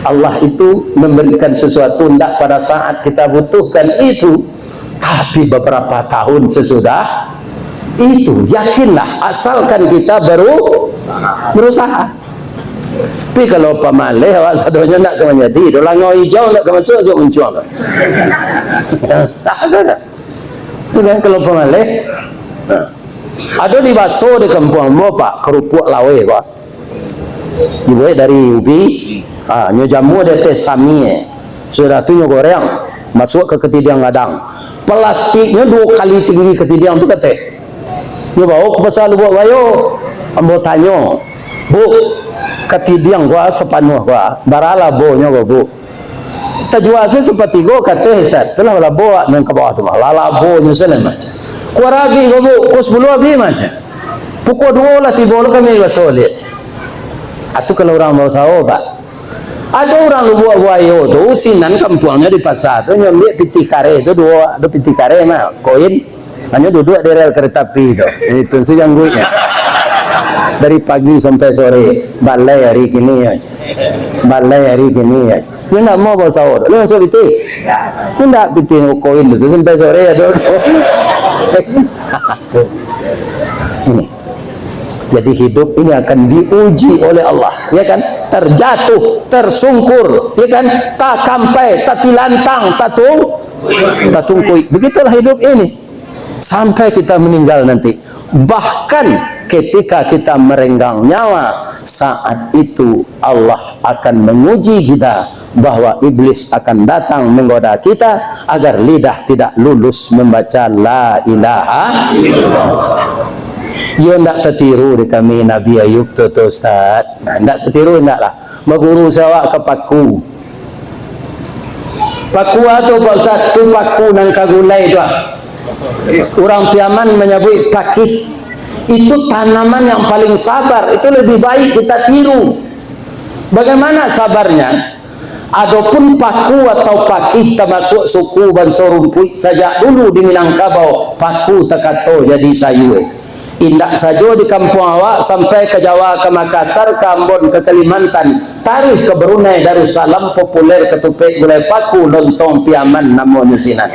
Allah itu memberikan sesuatu ndak pada saat kita butuhkan itu, tapi beberapa tahun sesudah itu, yakinlah, asalkan kita beru-, berusaha. Tapi kalau pamaleh, awak sadonyo ndak ka manjadi doh. Langau ijau ndak ka masuak, masuak muncuang tu. Tak ada dah. Itu kan kalau pamaleh. Nah. Ado di baso di kampuang ambo, Pak, karupuak laweh, Pak. Dibuek dari ubi, ah, nyo jamua di ateh samie. Sudah tu nyo goreng, masuak ka katidiang gadang. Plastiknyo duo kali tinggi katidiang tu kateh. Nyo bawa ka Pasar Lubuak Buayo. Ambo tanyo, "Bu, katidiang ko sapanuah ko, bara labonyo ko, Bu?" "Tajua se sapatigo," kateh Ustaz. Tu lah labo nan ka bawah tu mah. Lah labonyo se lah macam. "Ko bara abih ko, Bu?" "Ko sapuluah abih," macam. "Pukua duo lah tibo lo kami baso liek." Atu kalau urang bausao, Pak. Ado urang Lubuak Buayo tu, sinan kampuangnyo di pasar tu, nyo ambiak pitih kareh tu duo, ado pitih kareh mah, koin. Hanyo duduak di rel kereta api tu. Itu si jangguiknyo. Dari pagi sampai sore, balai hari kini aja. Balai hari kini aja. Dia ndak mau bawa sahur. Dia masuk pitih. Dia ndak pitih koin tu sampai sore ado. Ini. Jadi hidup ini akan diuji oleh Allah, ya kan? Terjatuh, tersungkur, ya kan? Takampai, tatilantang, tatung-, tatungkuik. Begitulah hidup ini. Sampai kita meninggal nanti. Bahkan ketika kita merenggang nyawa, saat itu Allah akan menguji kita, bahwa iblis akan datang menggoda kita agar lidah tidak lulus membaca la ilaha illallah. Yo ndak tatiru di kami Nabi Ayub tu, tu Ustaz. Nah, ndak tatiru ndak lah. Baguru se awak ka paku. Paku atau Pak Ustaz, tu paku nan ka gulai tu ah. Urang Piaman manyabuik pakih. Itu tanaman yang paling sabar, itu lebih baik kita tiru. Bagaimana sabarnya? Adopun paku atau pakih tamasuak suku banso rumpuik sajak dulu di Minangkabau, paku takato jadi sayua. Indak sajo di kampuang awak, sampai ka Jawa, ka Makassar, ka Ambon, ka Kalimantan, taruih ka Brunei Darussalam, populer katupek gulai paku, lontong Piaman namonyo sinan.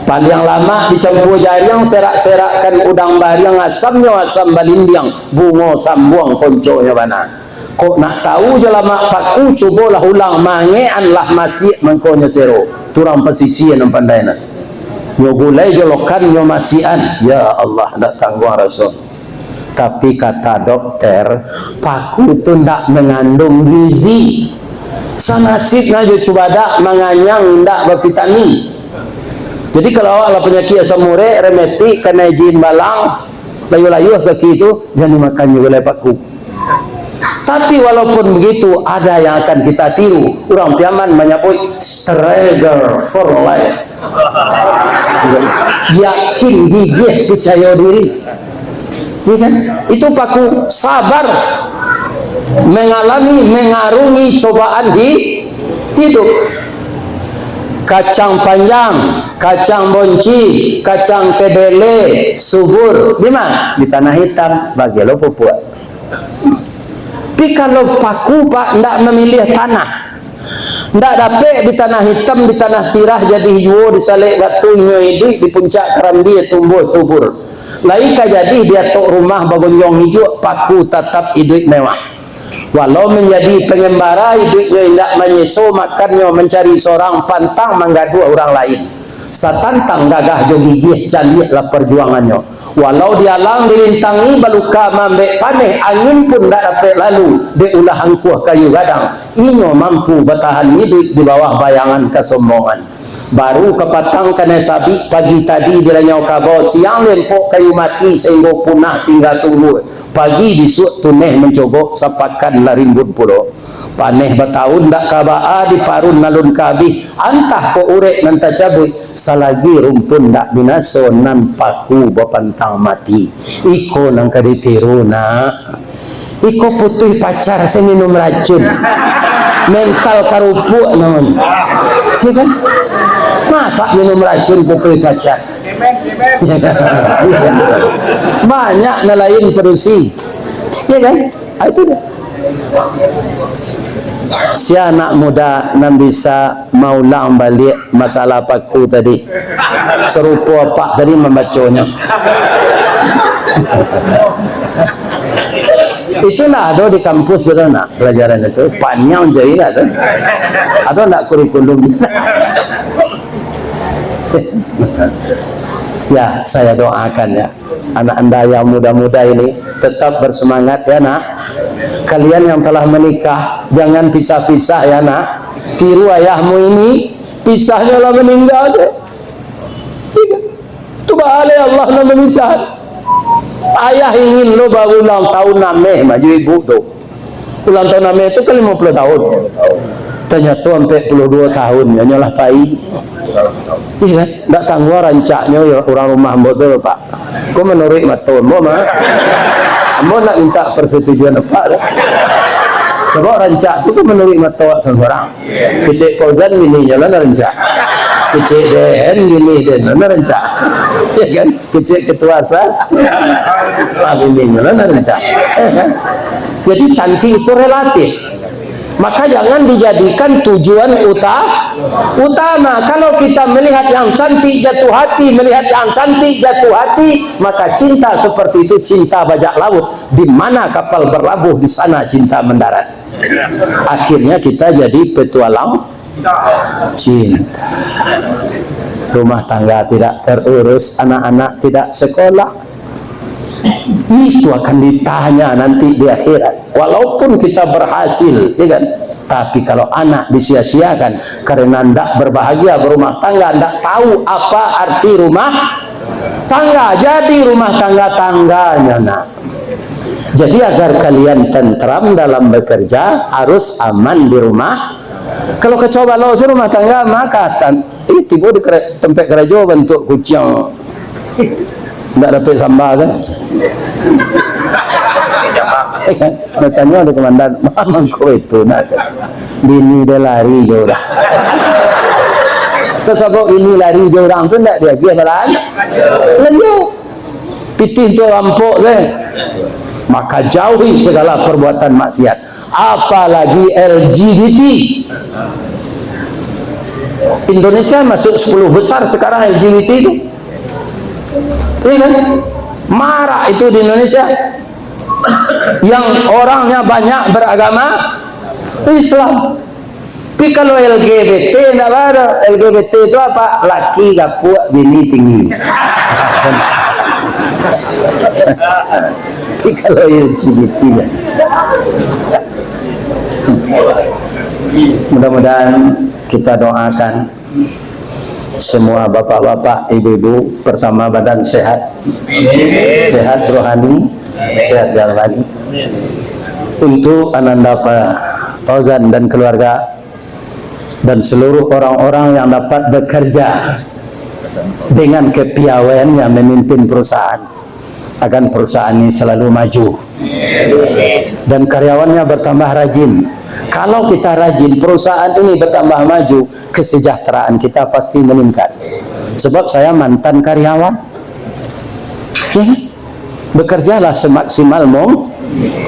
Paliang lamak dicampua jariang, serak-serakkan udang bariang, asamnyo asam balindiang, bungo sambuang konconyo bana. Kok nak tahu jo lamak paku, cubolah ulang, mangeanlah masiak mangkonyo sero. Turang pasisia nan pandai nan. Nyo gulai jo lokan, nyo masiakan. Ya Allah, ndak tangguang raso. Tapi kata dokter, paku tu ndak mengandung gizi. Sanasibnyo jo cubadak, manganyang, ndak bavitamin. Jadi kalau awak lah panyakik asam urek, rematik, kanai jin balang, layuah-layuah kaki tu, jan dimakan jo gulai paku. Tapi walaupun begitu, ada yang akan kita tiru. Urang Piaman manyabuik struggle for life. Yakin, gigih, picayo diri. Ya kan? Itu paku sabar mengalami, mengarungi cobaan di hidup. Kacang panjang, kacang bonci, kacang kedele, subur. Di mana? Di tanah hitam, bagi lo pupuak. Tapi kalau paku, Pak, ndak mamiliah tanah. Ndak dapek di tanah hitam, di tanah sirah, jadi juo, di salek batu inyo iduik, di puncak karambia tumbuah subur. Lai ka jadi di atok rumah bagonjong ijuak, paku tatap iduik mewah. Walau manjadi pangambara, iduiknyo indak manyeso, makannyo mancari sorang, pantang manggaduah urang lain. Satantang gagah jo gigih, caliaklah parjuangannyo. Walau dialang dirintangi, baluka maambek paneh, angin pun ndak dapek lalu, dek ulah angkuah kayu gadang. Inyo mampu batahan iduik di bawah bayangan kasombongan. Baru kapatang kanai sabik, pagi tadi dilanyau kabau, siang lempok kayu mati, sainggo punah tingga tunggu. Pagi bisuak tuneh mancogok, sapakan lah rimbun pulo. Paneh batahun ndak ka baa, diparun alun ka abih, antah kok urek nan tacabuik, salagi rumpun ndak binaso, nan paku bapantang mati. Iko nan ka ditiru, nak. Iko putuih pacar, se minum racun. Mental karupuak namonyo. Ya kan? Masa minum racun putuih pacar? Banyak nan lain padusi. Ya kan? Ah, itu dia. Si anak muda nan bisa maulang baliak masalah paku tadi. Sarupo apak tadi mambaconyo. Itulah ado di kampus tu, nak, pelajaran itu. Panjang je ingat tu. Ado nak kurikulum? Ya, saya doakan ya. Anak anda yang muda-muda ini tetap bersemangat ya, nak. Kalian yang telah menikah, jangan pisah-pisah ya, nak. Tiru ayahmu ini, pisahnyo lah meninggal je. Tiga. Tu baa lai Allah nan mamisahan. Ayah ingin lo baulang tahun ameh mah jo ibu tu. Ulang tahun ameh tu kan limo puluah tahun. Tanyato ampek puluah duo tahun, nyo lah pai. Iya kan? Ndak tangguang rancaknyo urang rumah ambo tu, Pak. Ko manuruik mato ambo mah. Ambo ndak minta persetujuan Apak tu. Sabab rancak tu kan manuruik mato awak surang-surang. Kecek Fauzan bininyo lah nan rancak. Kecek D N bini den lah nan rancak. Ya kan? Kecek ketua sas, ah, bininyo lah nan rancak. Ya kan? Jadi cantik itu relatif. Maka jangan dijadikan tujuan uta-, utama. Kalau kita melihat yang cantik jatuh hati, melihat yang cantik jatuh hati, maka cinta seperti itu cinta bajak laut. Di mana kapal berlabuh, di sana cinta mendarat. Akhirnya kita jadi petualang cinta. Rumah tangga tidak terurus, anak-anak tidak sekolah. Itu akan ditanya nanti di akhirat. Walaupun kita berhasil, ya kan? Tapi kalau anak disia-siakan karena ndak berbahagia berumah tangga, ndak tahu apa arti rumah tangga, jadi rumah tangga tangganya, nak. Jadi, agar kalian tentram dalam bekerja, harus aman di rumah. Kalau kacau balau se rumah tangga, maka tan-, ih, tibo di kere-, tampek karajo bantuak kuciang. Ndak dapek samba kan? Batanyo di komandan, "Mangko itu, nak?" Bini den lari jo urang. Tasabab bini lari jo urang tu ndak diagiah balan-, balanjo. Pitih tu rampok se. Maka jauhi segala perbuatan maksiat, apalagi L G B T. Indonesia masuk sepuluh besar sekarang L G B T itu. Iya kan? Marak itu di Indonesia. Yang orangnya banyak beragama Islam. Tapi kalau L G B T ndak ado. L G B T itu apa? Laki gapuak, bini tinggi. Tapi kalau L G B T ya. Mudah-mudahan kita doakan semua bapak-bapak, ibu-ibu, pertama badan sehat, sehat rohani, sehat jasmani. Untuk Ananda Fa-, Fauzan dan keluarga, dan seluruh orang-orang yang dapat bekerja dengan kepiawaiannya memimpin perusahaan, agar perusahaan ini selalu maju dan karyawannya bertambah rajin. Kalau kita rajin, perusahaan ini bertambah maju, kesejahteraan kita pasti meningkat. Sebab saya mantan karyawan. Ya kan? Bekerjalah semaksimal mung-,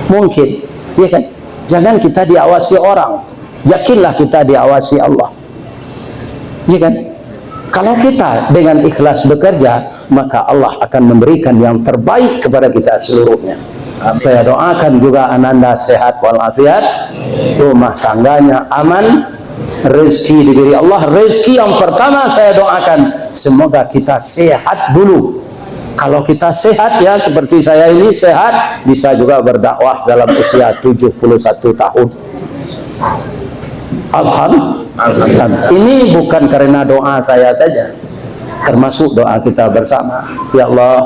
mungkin. Ya kan? Jangan kita diawasi orang. Yakinlah kita diawasi Allah. Ya kan? Kalau kita dengan ikhlas bekerja, maka Allah akan memberikan yang terbaik kepada kita seluruhnya. Saya doakan juga Ananda sehat walafiat, rumah tangganya aman, Rezeki diberi Allah. Rezeki yang pertama saya doakan, semoga kita sehat dulu. Kalau kita sehat, ya, seperti saya ini sehat, bisa juga berdakwah dalam usia tujuh puluh satu tahun. Alham-, Alhamdulillah. Ini bukan karena doa saya saja, termasuk doa kita bersama. Ya Allah,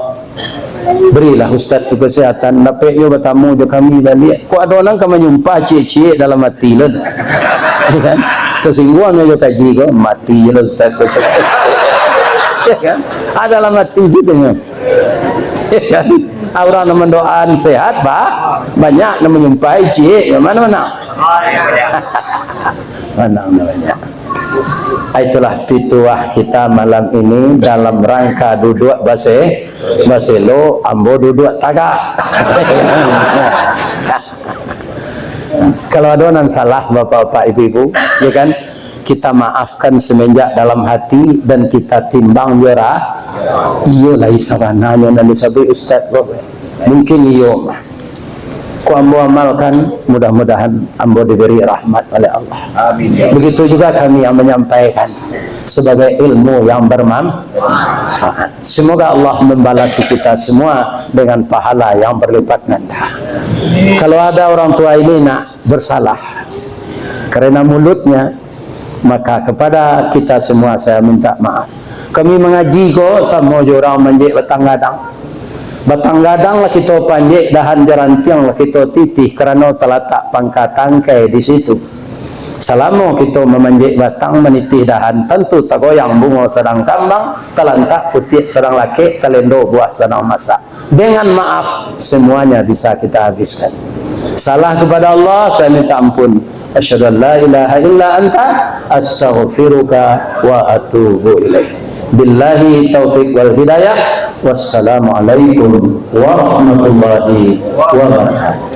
berilah ustaz tu kesehatan, dapek jo batamu jo kami baliak. Kok ado nan ka manyumpah ciek-ciek dalam ati lo, ya kan? Tersinggung jo kaji ko, mati je lah ustaz ko. Ya kan? Ada dalam ati situ nyo. Ya kan? Urang nan mandoaan sehat, ba-, banyak, nan manyumpahi ciek, mana-mana. Mana-mana banyak. Ah, itulah pituah kita malam ini dalam rangka duduak base-, baselo, ambo duduak tagak. Kalau ado nan salah, bapak-bapak, ibu-ibu, ya kan, kita maafkan semenjak dalam hati dan kita timbang jo ra-, iyo lai sabananyo nan disabuik ustaz ko. Mungkin iyo mah. Ko ambo amalkan, mudah-mudahan ambo diberi rahmat oleh Allah. Amin, ya. Begitu juga kami yang menyampaikan sebagai ilmu yang bermanfaat. Semoga Allah membalasi kita semua dengan pahala yang berlipat ganda. Kalau ada orang tua ini nak bersalah karena mulutnya, maka kepada kita semua saya minta maaf. Kami mangaji ko samo jo urang manjek batang gadang. Batang gadang lah kito panjek, dahan jo rantiang lah kito titih, karano talatak pangka tangkai di situ. Salamo kito mamanjek batang, manitih dahan, tantu tagoyang bungo sadang kambang, talantak putiak sadang lakek, talendo buah sadang masak. Dengan maaf, semuanya bisa kita habiskan. Salah kepada Allah, saya minta ampun. Asyhadu an la ilaha illa anta, astaghfiruka wa atubu ilaik. Billahi taufik wal hidayah. Wassalamualaikum warahmatullahi wabarakatuh.